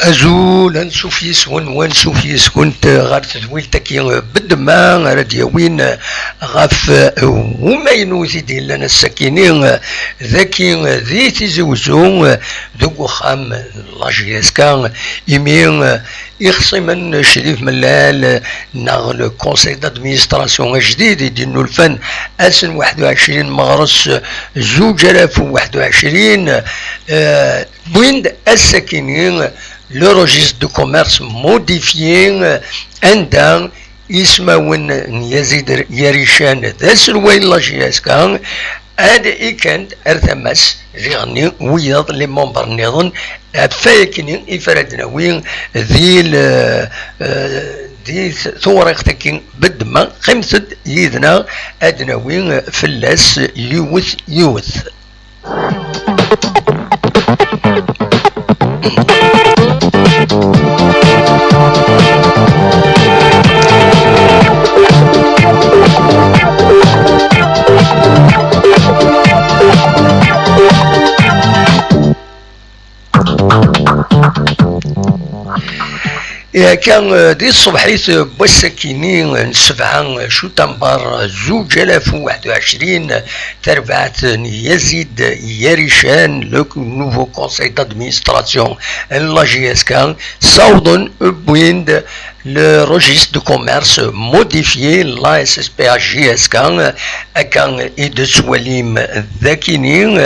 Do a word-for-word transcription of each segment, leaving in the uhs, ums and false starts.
Azul, ansuf yes-wen, wansuf yes-kent ɣer tedwilt-agi Bedma ara d-yawin ɣef umaynut i d-yellan ass-akini dagi di Tizi Wezzu, deg uxxam n la J S K, imi ixṣimen Crif Mellal neɣ le conseil d'administration ajdid i d-innulfan ass n waḥed u ɛecrin meɣres zuǧ alaf u waḥed u ɛecrin, eh, wwin-d ass-akini le registre de commerce modifié, anda ismawen n Yazid Yarican d aselway n la J S K ad ikkan ar tama-s diɣenni wiyaḍ les membres nniḍen ɣef wayakini i ara d-nawi di l-, eh, di tewriqt-agi Bedma. Qqimet-d yid-neɣ ad d-nawi fell-as yiwet yiwet. Akka, eh, di tṣebḥit n wass-akini n sebɛa, eh, cutamber zuǧ alaf u waḥed u ɛecrin, tarbaɛt n Yazid Yarican, le nouveau conseil d'administration n la J S K, ssawḍen, wwin-d le registre de commerce modifié, la S S P A J S K, akka i d-tettwalim d akini,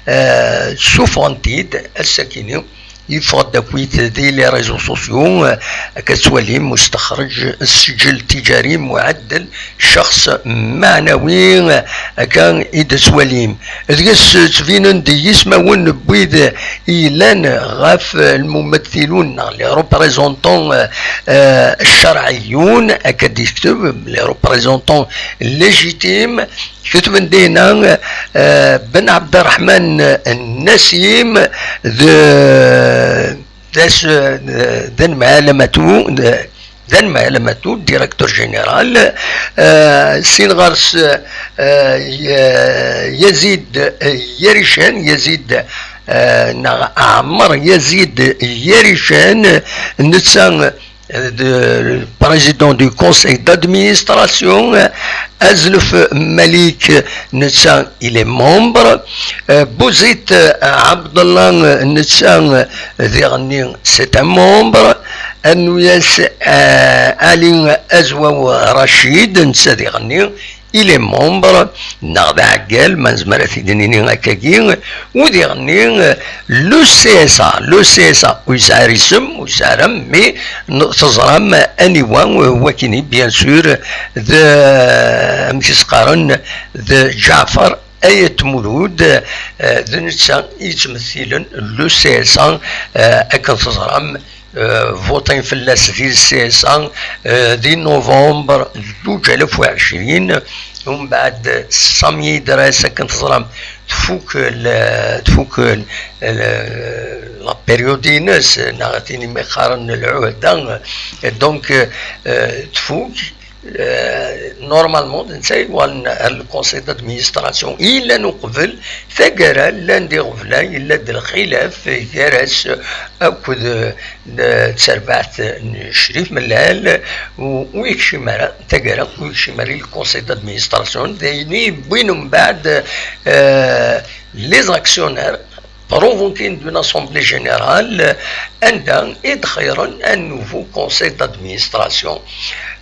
eh, ssufɣen-t-id ass-akini. Yeffeɣ-d akkit di les réseaux sociaux, eh, akka tettwalim mustexreǧ sǧel tijari muɛeddel ccexs meɛnawi, eh, akka i d-tettwalim. Deg-s ttbinen-d yismawen n wid yellan ɣef lmumettilun neɣ les représentants, eh, eh, ccerɛiyun, akka d-yekteb, les représentants légitimes. Ketben dinna, eh, Ben Ɛebderreḥman Nassim d, d as-, d anemhal amatu, d, d anemhal amatu, directeur général, eh, sin ɣer-s, eh, Ya-, Yazid Yarican, Yazid, eh, neɣ Ɛmer Yazid Yarican, netta d président du conseil d'administration, Azlef Malik, netta il est membre, Bouzid Abdallah, netta diɣenni c'est un membre, Anuyas, eh, Ali Azwaw Rachid, netta diɣenni il est membre, neɣ d aɛeggal, ma nezmer ad t-id-nini akkagi, u diɣenni, eh, le C S A, le C S A, ur yesɛi ara isem, ur yesɛi ara, mais n-, teẓram aniwa, eh, wakini, bien sûr, d, eh, amek i s-qqaren, d Ǧaɛfar Ayt Mulud, eh, d netta i yettmettilen le C S A, eh, akken teẓram, eh, votin fell-as di C S A, eh, di novembre zuǧ alaf u ɛecrin, umbeɛd Sami Idres akken teẓram tfuk l-, tfuk l-, l-, la période-ines, neɣ tin imi qqaren lɛuhda, donc, eh, tfuk, eh, normalement, d netta yuɣalen ar le conseil d'administration i yellan uqbel, taggara, llan-d iɣeblan, yella-d lxilaf gar-as akked, eh, d tarbaɛt n Crif Mellal, u-, ur yekcim ara, taggara, ur yekcim ara i le conseil d'administration, d ayen i yewwin umbeɛd, eh, les actionnaires provoquin-d une assemblée générale, eh, anda i d-xeyyren un nouveau conseil d'administration.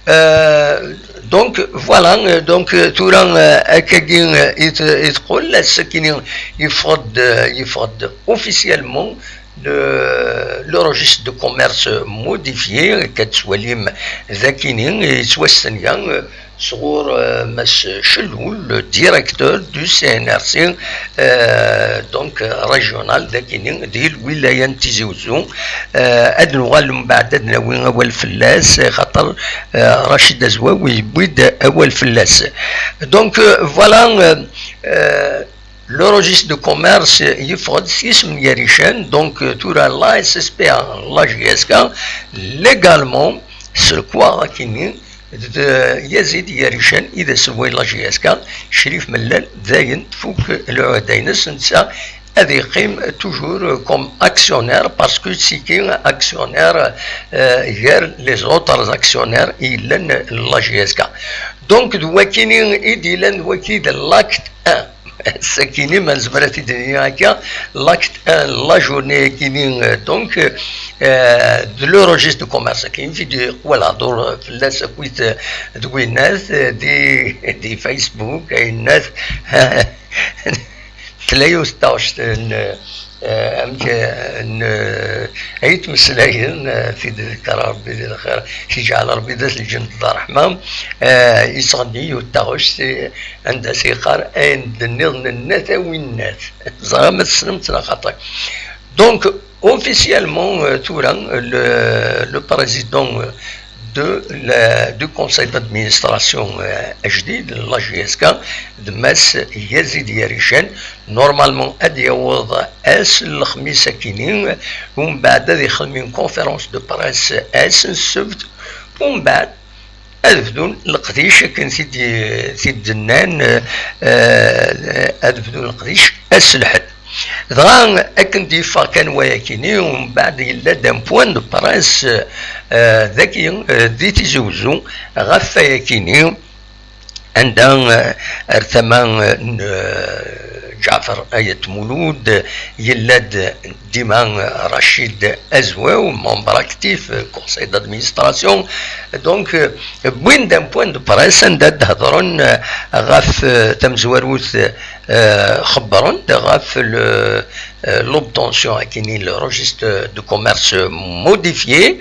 Euh, donc, voilà, euh, donc, euh, tura, euh, akkagi, euh, i t-, i teqqel, ass-akini yeffeɣ-d, euh, yeffeɣ-d officiellement le, le registre de commerce modifié, akka tettwalim d akini, yettwastenya, euh, sɣur, euh, Mass Cellul, le directeur du C N R C, euh, donc, euh, régional, d akini, di lwilaya n Tizi Wezzu. Euh, ad nuɣal mbeɛd ad nawi awal fell-as, xaṭer, euh, Rachid Azwaw yewwi-d awal fell-as. Donc, euh, voilà, euh, euh, Le registre de commerce yeffeɣ-d s yisem n Yarican, donc, euh, tura la S S P A, la J S K, légalement, s lekwaɣeḍ akkenni, d Yazid Yarican i d aselway n la J S K, Crif Mellal, dayen tfuk lɛuhda-ines, netta ad yeqqim toujours comme actionnaire, parce que c'est qui actionnaire, euh, gar les autres actionnaires i yellan la J S K. Donc, d wakini i d-yellan d waki d l'acte un. Sakini, ma nezmer ad t-id-nini akka, l'acte un, la journée akini, euh, donc, euh, de le registre de commerce, akini, fi d-yeqwa lehdur fell-as akkit, euh, d winnat, euh, di, di Facebook, ayennat, tella yiwet taɣect n, euh, amek, euh, n, euh, ay yettmeslayen, euh, fi d-ḍekker Rebbi di lxir, iǧɛel Rebbi d at lǧennet d ṛṛeḥma, euh, yettɣenni yiwet taɣect, euh, anda s-yeqqar ayen d-nniḍen nnat a winnat. Ẓriɣ ma tessnem-tt neɣ xaṭi. Donc, officiellement, euh, tura, le, le président, euh, de la, du conseil d'administration, euh, ajdid, la J S K, d Mass Yazid Yarican, normalement ad yaweḍ ass n lexmis akini, umbeɛd ad ixdem une conférence de presse ass n ssebt, umbeɛd ad bdun leqdic akken t-id-, t-id-nnan, euh, euh, ad bdun leqdic ass lḥedd. Dɣa akken d-yeffeɣ kan wayakini, umbeɛd yella-d un point de presse, euh, daki, euh, di Tizi Wezzu, ɣef wayakini, anda, euh, ar tama, euh, n, euh, Ǧaɛfer Ayt Mulud, yella-d dima, euh, Racid Azwaw, membre actif, euh, conseil d'administration. Donc, euh, wwin-d un point de presse anda d-hedren, euh, ɣef, euh, tamezwarut, euh, xebbren-d ɣef le, euh, l'obtention akini le registre de commerce modifié,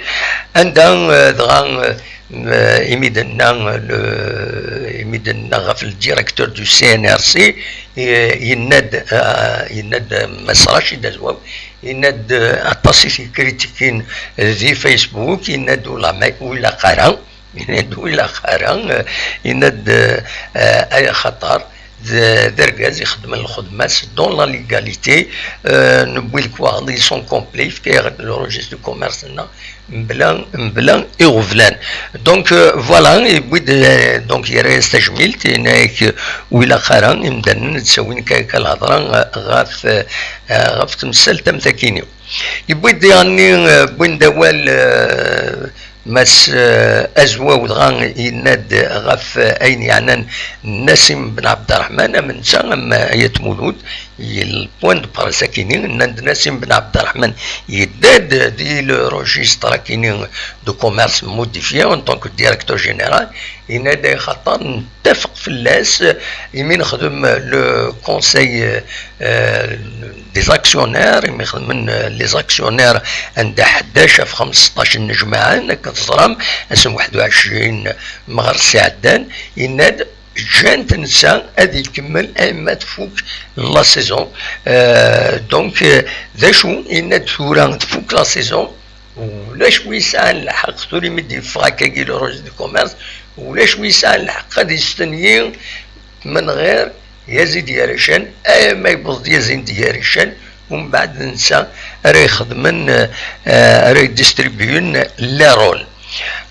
anda, euh, dɣa, euh, imi d-nenna, le, imi d-nenna ɣef le directeur du C N R C, euh, yenna-d, euh, yenna-d, euh, Mass Racid Azwaw, yenna-d, euh, aṭas i t-ikritikin di Facebook, yenna-d ula ma, ur ilaq ara, yenna-d ur ilaq ara, euh, yenna-d, euh, euh, ay axaṭer d, d argaz ixeddmen lxedma-s dans la légalité, euh, newwi lekwaɣeḍ, ils sont complets, yefka-yaɣ-d le registre de commerce-nneɣ mebla, mebla iɣeblan. Donc, euh, voilà, yewwi-d, euh, donc, yerra-yas tajmilt, yenna-yak, euh, ur ilaq ara imdanen ad d-sawin kan akka lhedra, euh, ɣef, euh, ɣef temsalt am takini. Yewwi-d diɣenni, euh, wwin-d awal, euh, Mass, euh, Azwaw, dɣa yenna-d ɣef, euh, ayen yeɛnan Nasim Ben Ɛebderreḥman, am netta, am Ayt Mulud, le point de presse akini, nnan-d Nasim Ben Ɛebderreḥman yedda-d di le registre akini de commerce modifié en tant que directeur général, yenna-d ay xaṭer nettafeq fell-as, imi nexdem le conseil, euh, des actionnaires, imi xedmen, euh, les actionnaires, anda ḥdac ɣef xemseṭṭac n jmaɛen, akken teẓram, ass n waḥed u ɛecrin meɣres iɛeddan, yenna-d ǧǧan-t netta ad ikemmel ayen ma tfuk la saison. Euh, donc, euh, d acu, yenna-d tura tfuk la saison, ulac wi yesɛan lḥeqq, tura imi d-yeffeɣ akkagi le registre de commerce, ulac wi yesɛan lḥeqq ad yestenyi menɣir Yazid Yarican, ay ma yewweḍ-d Yazid Yarican, umbeɛd d netta ara ixedmen, euh, euh, ara yedistribuyun les rôles.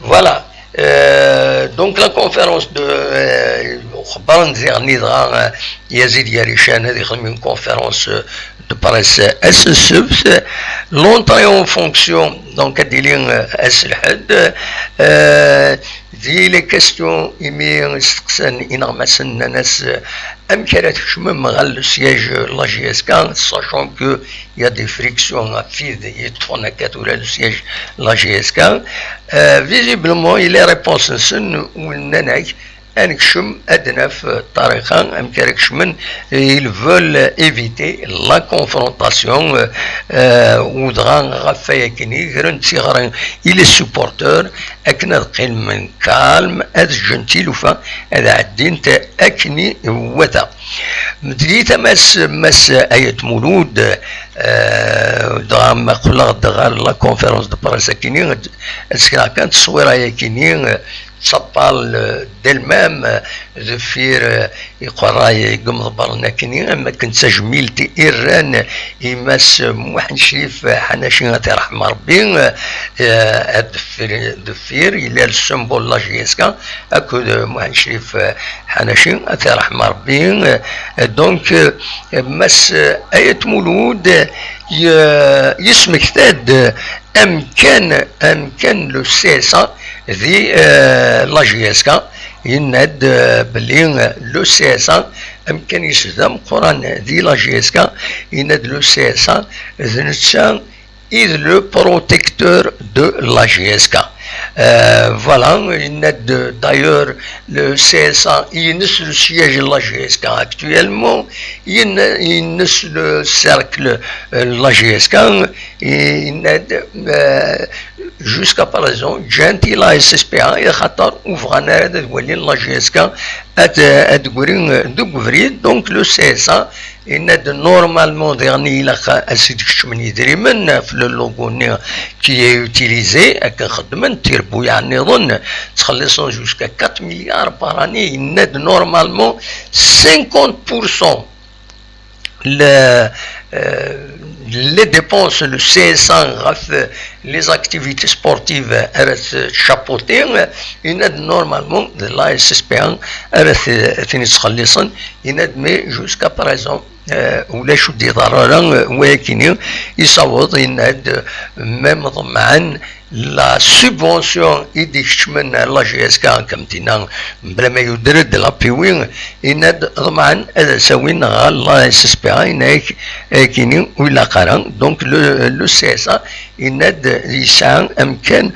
Voilà. Euh, donc la conférence de, euh, xebbren diɣenni dɣa, euh, Yazid Yarican ad ixdem une conférence, euh, de presse ass n ssebt. L'entrée en fonction, donc, ad d-tili, euh, ass lḥedd. Euh, di les questions, imi steqsan ineɣmasen, nnan-as, euh, amek ara tkecmem ɣer le siège n la J S K, sachant que il y a des frictions ɣef wid yeṭṭfen akka tura le siège n la J S K. Euh, visiblement, i les réponses-nsen, nnan-ak, ad nekcem, ad naf, euh, ṭṭariqa amek ara kecmen, ils veulent éviter la confrontation, euh, euh, u dɣa ɣef wayakini gren-d tiɣri i les supporters akken ad qqimen calme, ad ǧǧen tilufa ad ɛeddint akken iwata. Di tama-s, Mass Ayt Mulud, euh, dɣa ma qqleɣ-d ɣer la conférence de presse akini, ad, ad sekreɣ kan tteswira-yakini, euh, Ça parle d'elle-même, euh, deffir, euh, iqerray n yimḍebbren akkenni, am wakken d tajmilt i rran i Mass Muḥend Crif Ḥanaci, ad t-iṛḥem Ṛebbi, euh, euh, deffir, deffir, il est le symbole de la J S K, akked, euh, Muḥend Crif, euh, Ḥanaci, ad t-iṛḥem Ṛebbi, euh, donc, euh, Mass, euh, Ayat Mulud, euh, yesmekta-d amkan, amkan le C S A di, euh, la J S K, yenna-d, euh, belli, euh, le C S A, amkan-is d ameqqran di la J S K, yenna-d le C S A d netta i d le protecteur de la J S K. Euh, voilà, yenna-d d'ailleurs le C S A ines le siège de la J S K actuellement, ines le cercle, euh, de la J S K, yenna-d, euh, jusqu'à présent, ǧǧan-t i la S S P A, axaṭer ur bɣan ara ad walin la J S K ad, ad d-grin deg ubrid. Donc le C S A yenna-d normalement diɣen ilaq ad s-id-kecmen idrimen ɣef le logo-nni qui est utilisé, akken xeddmen tirbuyaɛ nniḍen, ttxelliṣen jusqu'à quatre milliards par année, yenna-d normalement cinquante pour cent le, euh, les dépenses, le C S A ɣef les activités sportives ara tchapeauter, yenna-d normalement d la S S P A ara t-, ten-ittxelliṣen, yenna-d mais jusqu'à présent, euh, ulac ur d-iḍerru ara, euh, wayakini, yessaweḍ, yenna-d, euh, même ḍemɛen la subvention i d-ikecmen la J S K, comme tinna, mebla ma yuder-d la P W, yenna-d ḍemɛen ad as-awin ɣer la S S P A, yenna-ak ayakini ur ilaq ara. Donc le, le C S A yenna-d yesɛa amkan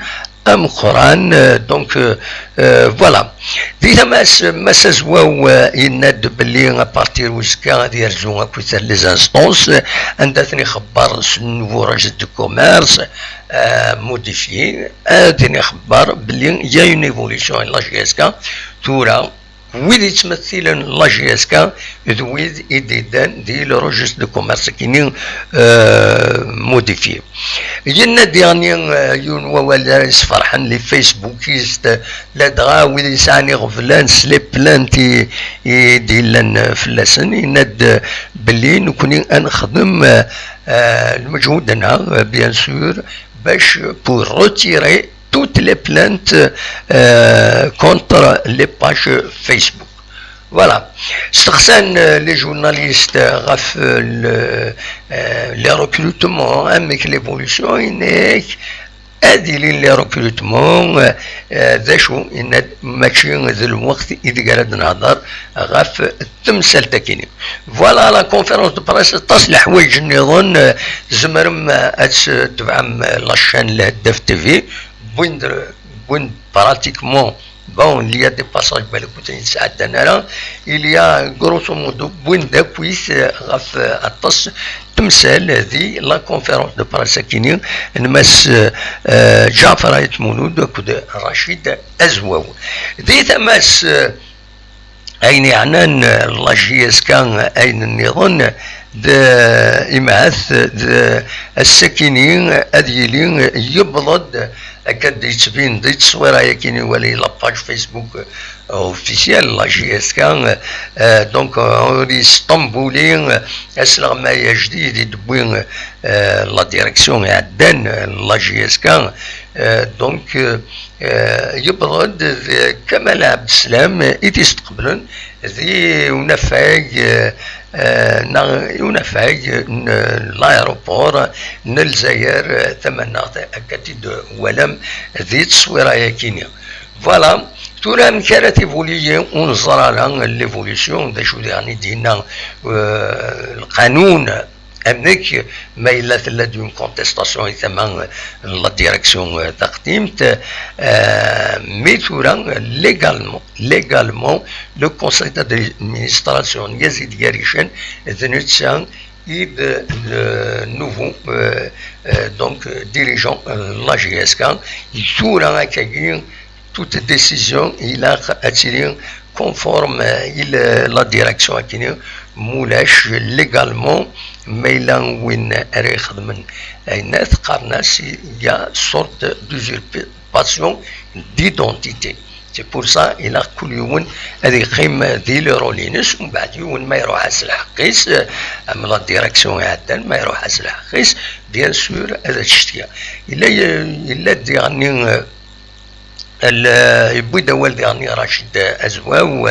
ameqqran, euh, donc, euh, euh, voilà. Di tama-s, Mass Azwaw, euh, yenna-d belli à partir uzekka ad yerzu akkit les instances, euh, anda ten-ixebber s nouveau registre de commerce, euh, modifié, ad ten-ixebber belli il y a une évolution en la J S K, tura, wid yettmettilen la J S K d wid i d-iddan di le registre de commerce akini, euh, modifié. Yenna-d diɣen, euh, yiwen wawal ara yesferḥen, les Facebookistes, ladɣa wid yesɛan iɣeblan s les plaintes i, i d-yellan, euh, fell-asen, yenna-d, euh, belli nekni ad nexdem, euh, euh, lmeǧhud-nneɣ, euh, bien sûr, bac pour retirer toutes les plaintes, euh, contre les pages Facebook. Voilà. Steqsan, euh, les journalistes, euh, ɣef, euh, le, euh, les recrutements, amek l'évolution, yenna-ak ad ilin les recrutements, euh, euh, d acu, yenna-d mačči d lweqt ideg ara d-nehder ɣef temsalt-akini. Voilà la conférence de presse, aṭas n leḥwayeǧ nniḍen, euh, tzemrem, euh, ad tebɛem, euh, la chaîne Lheddaf T V, wwin-d, wwin-d pratiquement, bon, il y a des passages, balak ur ten-id-sɛeddan ara, il y a grosso modo wwin-d akkit, euh, ɣef, euh, aṭas n temsal di la conférence de presse akini n Mass, euh, euh, Ǧaɛfar Ayt Mulud akked Racid Azwaw. Di tama-s, euh, ayen yeɛnan, euh, la J S K, ayen nniḍen, d, euh, imhat, d, euh, ass-akini ad yili yewweḍ-d, akka d-yettbin di tteswira-yakini wala la page Facebook, euh, officielle, la J S K, euh, donc, euh, di Sṭembuli, euh, asleɣmay ajdid i d-tewwi, euh, la direction iɛeddan, euh, la J S K, euh, donc, euh, euh, yewweḍ-d d Kamal Abdeslam i t-yesqeblen di unafag, euh, euh, neɣ i unafag n l'aéroport n Lezzayer, euh, tamaneɣt, akka t-id-twalam di tteswira-yakini. Voilà, tura amek ara tivuli ur neẓra ara l'évolution, d acu diɣen i d-yenna, euh, lqanun, amek ma yella tella-d une contestation i tama n la direction, euh, taqdimt, euh, mais tura légalement, légalement, le conseil d'administration n Yazid Yaricen d netta i d le nouveau, euh, euh, donc, euh, dirigeant, euh, la J S K. Tura akkagi, toute décision ilaq ad tili conforme, euh, i le, la direction akini, mulac légalement, ma yella win ara ixedmen ayen qqaren-as, il y a sorte d'usurpation d'identité. Et pour ça, ilaq kul yiwen ad yeqqim di le rôle-ines, umbeɛd yiwen ma iruḥ-as lḥeqq-is, am la direction iɛeddan, ma iruḥ-as lḥeqq-is, bien sûr, ad as-cetkiɣ. Yella, yella-d diɣenni, eh, l-, yewwi-d awal diɣenni Racid Azwaw,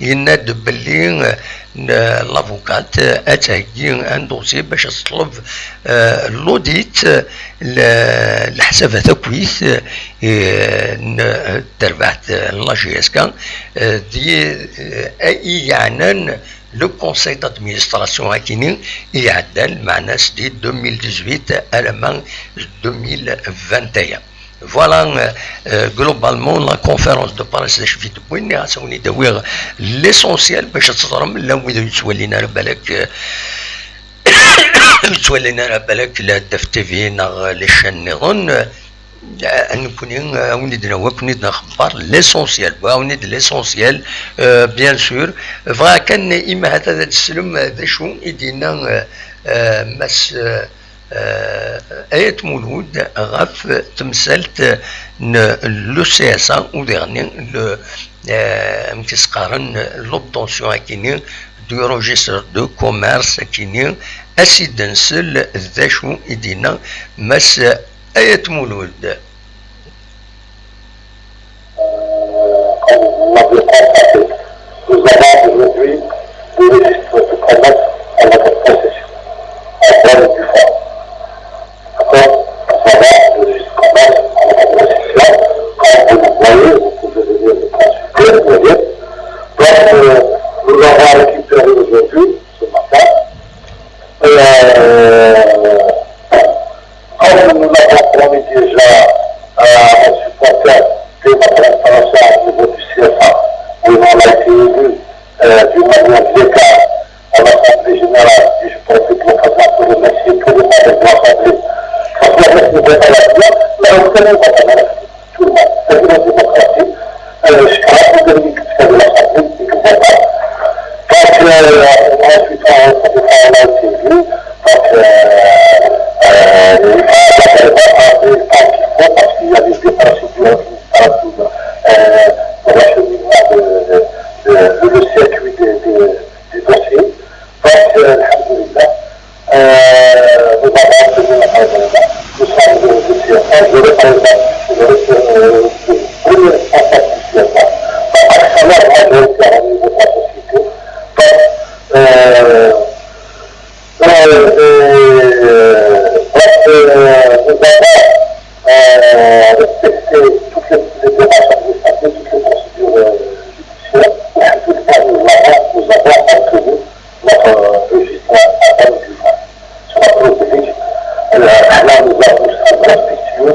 yenna-d belli, eh, n-, l'avocate, eh, ad theggi un dossier bac ad teṭleb, eh, l'audit, eh, l-, leḥsabat akkit, eh, n-, terbaɛt, eh, n la J S K, eh, d-, eh, i yeɛnan le conseil d'administration akini i iɛeddan, meɛna-s di deux mille dix-huit alamma deux mille vingt et un. Voilà, euh, euh, globalement, la conférence de presse de Chevit de Bouin, à son idée, l'essentiel, parce que c'est vraiment là où il se voit les nerfs, balak, euh, ur ttwalin ara balak la D F T V neɣ les chaînes nniḍen. Eh, nekkni, eh, a wen-id-nawi, a ken-id-nxebber l'essentiel, a wen-id l'essentiel, eh, bien sûr. Bɣiɣ kan imi ahat ad d-teslem, eh, d acu i d-yenna, eh, eh, Mass, eh, eh, Ayat Mulud ɣef temsalt n le C S A u diɣenni le, eh, amek i s-qqaren, l'obtention akini du registre de commerce akini, a s-id-nsel d acu i d-yenna Mass Ayat Mulud. Nous avons aujourd'hui le registre de commerce en notre possession, en bonne et due forme. D'accord ? Nous avons le registre de commerce en notre possession. Comme vous le voyez, vous pouvez venir le consulter, vous voyez. Donc, euh, nous l'avons récupéré aujourd'hui, ce matin. Euh, comme nous l'avons promis déjà à nos supporters, dès notre installation au niveau du C S A, où on a été élu, euh, d'une manière légale à l'Assemblée générale, et je profite de l'occasion pour remercier tous les membres de l'Assemblée, que ce soit les membres de la République, mais aussi les membres de la République. Tout le monde, c'est une démocratie. Euh, je crois que c'est une dictature de la République, et que voilà. Donc, euh, ensuite, on, on a été élu. Donc, euh, euh, il faut avoir le temps qu'il faut parce qu'il y a des procédures administratives, euh, pour l'acheminement de, de, de, de le circuit des, des, des dossiers. Donc, euh, alhamdoulilah. Euh, nous avons obtenu la fin de la, nous sommes de, de C S A, je représente, je représente, euh, le premier responsable du C S A. Donc, actionnaire majoritaire au niveau de la société. Donc, euh, euh, euh, donc, euh, nous avons, euh, respecté toutes les, les démarches administratives, toutes les procédures, euh, judiciaires. Alhamdoulilah, nous avons, nous avons obtenu notre, euh, registre à bonne et due forme. Sur la politique, euh, là, nous avons, nous sommes respectueux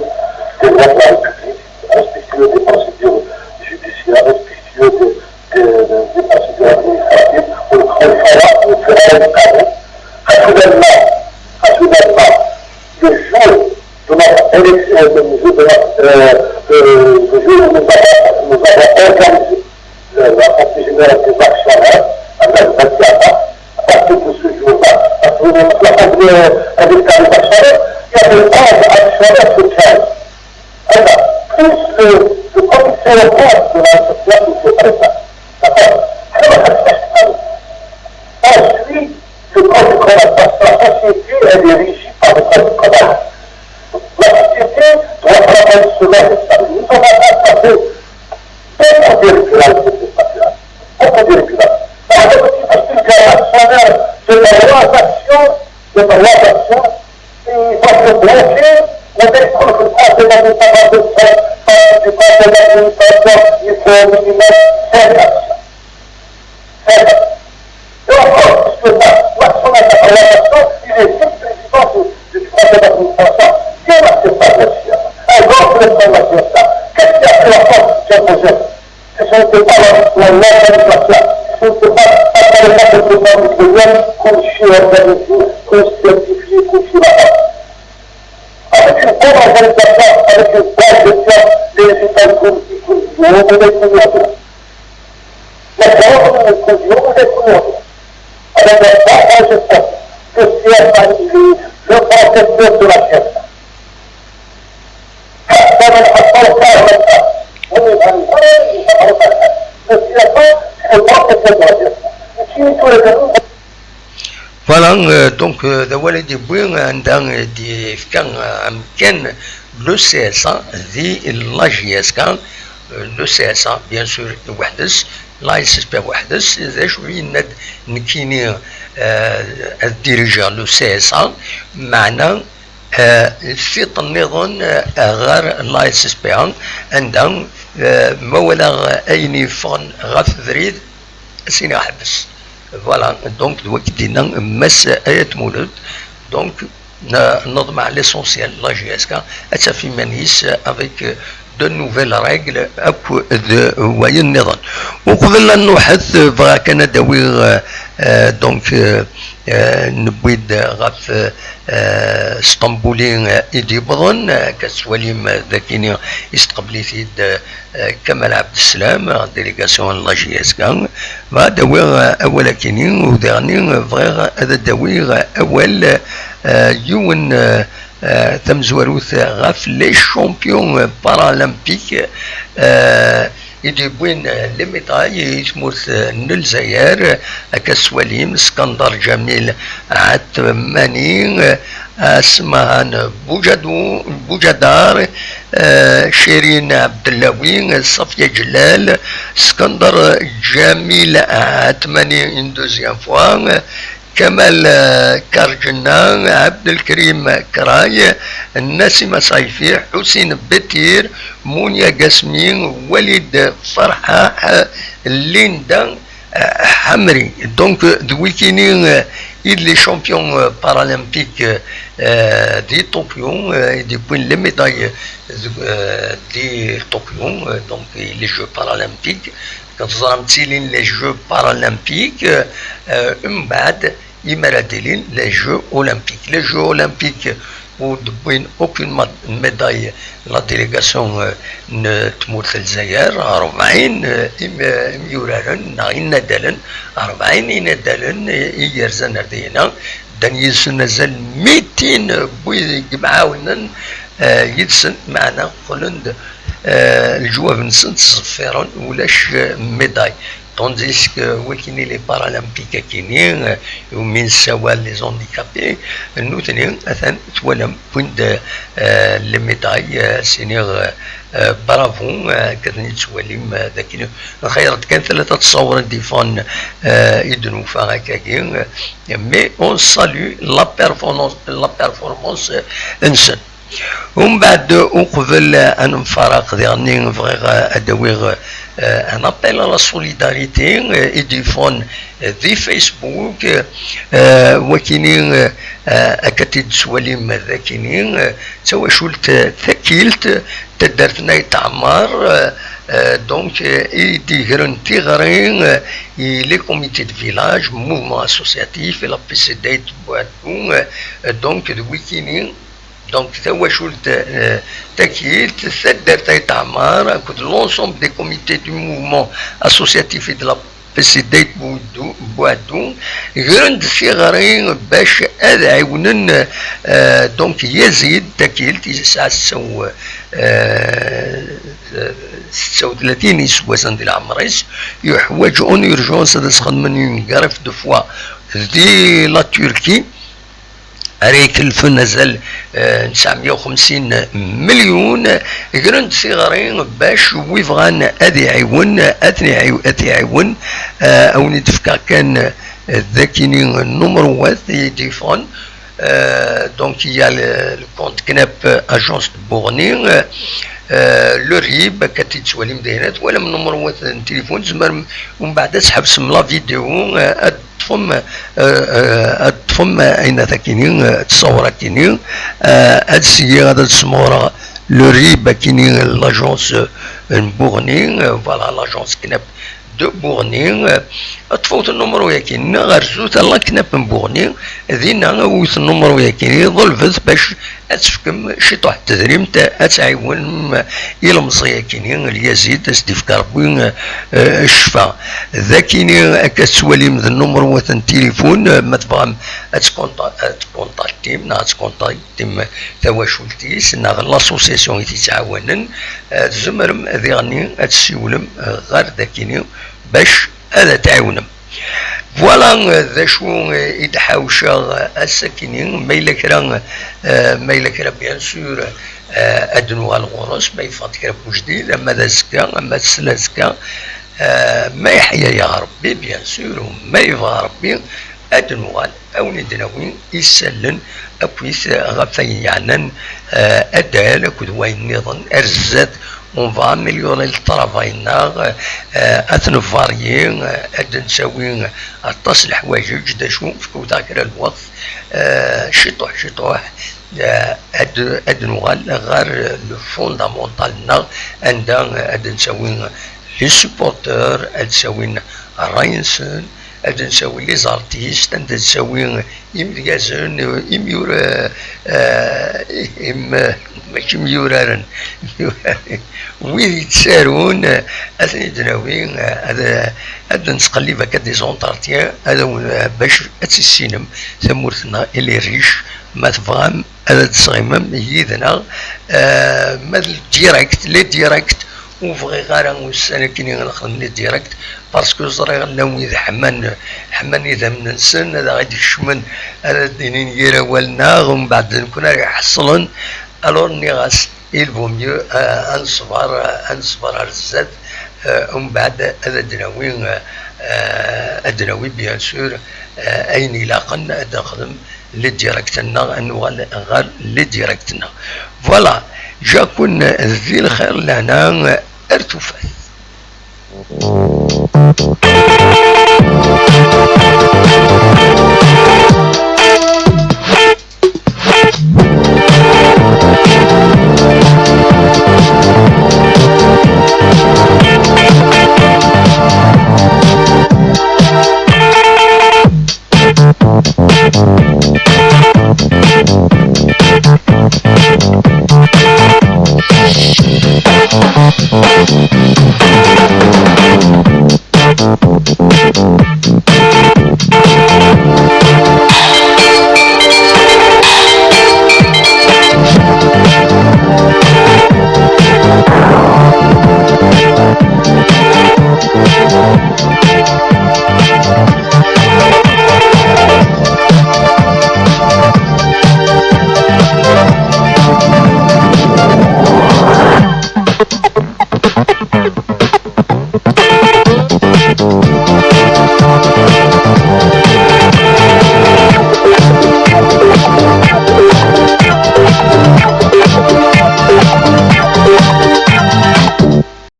des lois de la République, respectueux des procédures judiciaires, respectueux des, des, des, des procédures administratives. Donc, on fera, on fera les travaux. Actuellement, actuellement, le jour de notre élection, le jour de notre, euh, euh, le jour où nous avons, nous avons organisé euh, l'Assemblée générale des actionnaires, à même vingt-quatre ans, à partir de ce jour-là, parce que l'Assemblée, euh, avec les actionnaires, il y avait onze actionnaires sur quinze. Voilà. Plus le, le commissaire au compte de l'association, c'est présent. D'accord ? Alors, ensuite, le code de commerce, parce que la société, elle est régie par le code de commerce. La société doit travailler selon les statuts. Nous avons constaté beaucoup d'irrégularités de ce statut-là. Beaucoup d'irrégularités. Parce que, parce que l'actionnaire, c'est un droit d'action, c'est un droit d'action, il va se bloquer avec le conseil d'administration, du conseil d'administration, il faut au minimum cinq actions. Cinq actions. Et encore, puisque ma-, l'actionnaire de la relation, il est vice-président du, du conseil d'administration. Bien acceptable aussi. Un grand président de la C S A. Qu'est-ce qui a fait la force du projet ? Si ce n'était pas la, la, l'organisation, si ce n'était pas, pas par le fait que le monde de l'homme, qu'on s'est organisé, qu'on s'est identifié, qu'on s'est là. Avec une bonne organisation, avec une bonne gestion, les résultats économiques, économiques, on est toujours là. La grande économie, on est toujours là. Alors, on va pas changer ça. Que c'est à Paris, le, le grand secteur de la chaîne. حتى ما نحطوا فيها المسألة. ومن هنا نقول Euh, donc, euh, d awal i d-yewwi anda i d-yefka, euh, amkan le C S A di la J S K. Euh, le C S A, bien sûr, weḥd-s, la S S P weḥd-s. D acu i yenna-d nekkini, euh, ad dirigeɣ le C S A, meɛna, euh, tiṭ nniḍen, euh, ɣer la S S P A, anda, euh, ma walaɣ ayen yeffɣen ɣef ubrid, ad s-iniɣ ḥbes. Voilà, donc d wagi d-yenna Mass Ayat Mulud. Donc, n-, neḍmeɛ l'essentiel, la J S K ad taf iman-is avec, euh, de nouvelles règles akk d wayen nniḍen. Uqbel ad nruḥet, bɣiɣ kan ad d-awiɣ, euh, euh, donc, euh, euh, newwi-d ɣef, euh, euh, Sṭembuli, euh, i d-yewwḍen, euh, akka tettwalim, euh, d akini yestqbel-it-id, euh, euh, Kamal Abdeslam, délégation n la J S K. Ma ad d-awiɣ, euh, awal akini, u diɣni, euh, bɣiɣ ad d-awiɣ awal, euh, yiwen, euh, euh, tamezwarut ɣef les champions, euh, paralympiques, euh, i d-yewwin, euh, les médailles i tmurt, euh, n Lezzayer, euh, akka s-twalim, Skandar Jamil Atmani, euh, Asmahan Boujadou-, Boujadar, euh, Chérine Abdellaoui, Safia Jellal, Skandar Jamil Atmani une deuxième fois, euh, Kamal, euh, Karjna, Abdelkrim Kray, Nassima Saïfi, Houssine Betir, Mounia Gassmi, Walid Farhah, euh, Linda, euh, Hamri. Donc, euh, d wikini, euh, i d les champions, euh, paralympiques, euh, di Tokyo, euh, i d-yewwin les médailles, euh, di Tokyo, euh, donc, les Jeux paralympiques. Quand on a les Jeux paralympiques, euh, euh, umbeɛd, imar ad d-ilin les Jeux olympiques. Les Jeux olympiques ur d-wwin aucune ma-, médaille la délégation, euh, n tmurt n Lezzayer, rebɛin, euh, im-, imyuraren neɣ inadalen, rebɛin inadalen i, i yerzan ar dihina, ddan yid-sen azal n mitin n wid i yemɛawnen, euh, yid-sen, meɛna qqlen-d, euh, leǧwab-nsen ttṣeffiren, ulac, euh, médaille. Tandis que wakini les paralympiques akini, euh, umi nessawal les handicapés, nutni atan twalam wwin-d, euh, les médailles, euh, s-iniɣ, euh, euh, bravo, euh, akka ad ten-id-twalim, euh, d akini. Lxayrat kan tlata tsawrin d-yeffɣen, euh, i d-nufa akkagi, euh, mais on salue la performance, la performance, euh, nsen. Umbeɛd, uqbel ad nemfaraq diɣenni, bɣiɣ ad d-awiɣ, euh, un appel à la solidarité, euh, i d-yeffɣen, euh, di Facebook, euh, wakini, euh, euh, akka t-id-tettwalim d akini, euh, d tawacult, euh, Takilt, taddart n Ayt Ɛmar, euh, euh, donc, euh, i d-igren tiɣri, euh, i les comités de village, mouvement associatif, i la P C D Ayt Buadou, euh, donc, d wikini, donc, tawacult, euh, Takilt, taddart Ayt Ɛmar, akked l'ensemble des comités du mouvement associatif et de la P C D Ayt Buadou, Buadou, gren-d tiɣri bac ad ɛiwnen, euh, donc, Yazid Takilt, yesɛa setta u, euh, setta u tlatin iseggasen di leɛmer-is, yuḥwaǧ en urgence ad as-xedmen une greffe de foie di la Turquie. Ara ikelfen azal, eh, n tesɛemya u xemsin milyun, gren-d tiɣri bac wi bɣan ad iɛiwen, ad ten-iɛiw-, ad t-iɛiwen, eh, a wen-id-fkeɣ kan, eh, d akini nnumruwat i d-yeffɣen. Euh, donc, il y a le, le compte Knep Agence de Bourni, euh, euh, le rib, akka t-id-tettwalim dayen, twalam nnumruwat n tilifun, tzemrem umbeɛd ad tḥebsem la vidéo, euh, ad ṭṭfem, euh, euh, ad ṭṭfem ayen akini, euh, ttṣawra akini, euh, ad syiɣ ad smeɣreɣ le rib akini, l'agence, euh, n Bourni, euh, voilà, l'agence Knep de Bourni, euh, ad tfawt nnumru-yagi, neɣ rrezut la Knep n Bourni, dinna awit nnumru-yagi, ḍelbet bac ad tefkem ciṭuḥ n tedrimt, ad tɛiwnem ilemẓi-yagi, Lyazid, ad s-d-ifk Rebbi, eh, ccfa. D akini akka tettwalim d nnumruwat n tilifun, eh, ma tebɣam ad tkunta-, ad tkuntaktim neɣ ad tkuntaktim tawacult-is neɣ l'association i t-yettɛawanen, eh, tzemrem diɣenni ad tessiwlem, eh, ɣer dakini bac ad tɛiwnem. Voilà, eh, d acu, eh, i d-ḥawceɣ, eh, ass-akini, ma yella kra, eh, ma yella kra, bien sûr, eh, ad nuɣal ɣur-s, ma yeffeɣ-d kra n ujdid, ama d azekka, ama d sel azekka, eh, ma yeḥya-yaɣ Rebbi, bien sûr, u ma yebɣa Rebbi, ad nuɣal, ad wen-id-nawi isallen akkit ɣef wayen yeɛnan, eh, addal akked wayen nniḍen ar zdat. On va améliorer le travail-nneɣ, eh, ad t-nvaryi, eh, ad d-ntawi aṭas n leḥwayeǧ, d acu, fkut-aɣ kra n lweqt, eh, ciṭuḥ, ciṭuḥ, eh, ad, ad nuɣal ɣer le fondamental-nneɣ, anda ad d-ntawi les supporters, ad d-tawin ṛṛay-nsen, ad d-ntawi les artistes, ad d-ntawi imedyazen, imyura-, eh, im-, mačči imyuraren, wid yettarun, ad ten-id-nawi, ad, ad d-nettqellib akka des entretiens, ad awen-, bac ad tissinem tamurt-nneɣ, elle est riche, ma tebɣam ad d-tesɣimem yid-neɣ, eh, ma d direct, les directs, ur bɣiɣ ara ussan-agi ad nexdem les directs, parce que ẓriɣ llan wid ḥman, ḥman idammen-nsen, ad aɣ-id-kecmen, ad d-inin yir awal-nneɣ, umbeɛd d nekkni ara iḥeṣlen. Alors nniɣ-as, il vaut mieux, eh, ad neṣber, eh, ad neṣber ar zdat, eh, umbeɛd ad d-nawi, eh, ad d-nawi, bien sûr, eh, ayen ilaqen ad nexdem les directs-nneɣ, ad nuɣal ɣer les directs-nneɣ. Voilà, ǧǧiɣ-ken di lxir, lehna, ar tufat.